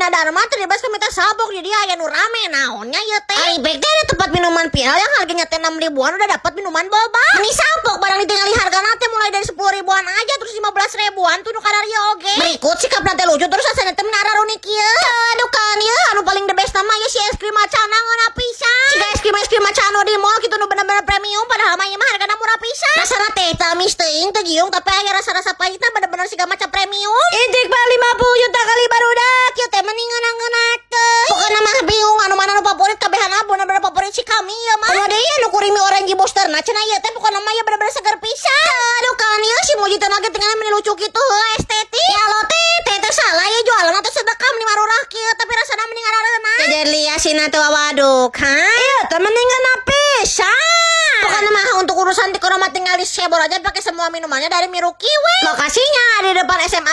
Bina Darma teh bebas kami teh sabok, jadi aya nu rame naonnya ieu teh. Ari bek teh ada tempat minuman viral yang harganya teh 6 ribuan udah dapat minuman boba. Ini sapok barang ditinggali hargana teh mulai dari 10 ribuan aja, terus 15 ribuan tuh nu kararieu oge. Berikut sikap teh lucu, terus rasanya teh menara unik ieu. Aduh kan ya, anu paling the best nama ya si es krim macana ngeunah pisan. Siga es krim macan anu di mall gitu nu bener-bener premium, padahal mah ieu mah hargana murah pisan. Rasana teh teu amis teuing, teu giung, tapi aya rasa-rasa pahitna, bener-bener siga maca premium. Ijik mah 50 juta kali barudak ieu teh mending ngeunah teh. Pokokna mah bingung anu mana nu favorit, kabehana bener-bener favorit si kami ya mah. Anu deui anu creamy orange booster nah cenah ieu teh, pokokna mah ya bener-bener seger pisan. Aduh kan ieu si Moji teh lagi tinggalnya meni lucu gitu, heuh, estetik. Ya lo teh teh teh salah ya jualan atau sedekah meni marurah kieu, tapi rasana mending arareunah. Jadi asin teh waduh kan. Ieu teh mending ngeunah pisan. Pokoknya mah untuk urusan di mah tinggal di sebor aja pakai semua minumannya dari Miruki we. Lokasinya di depan SMA.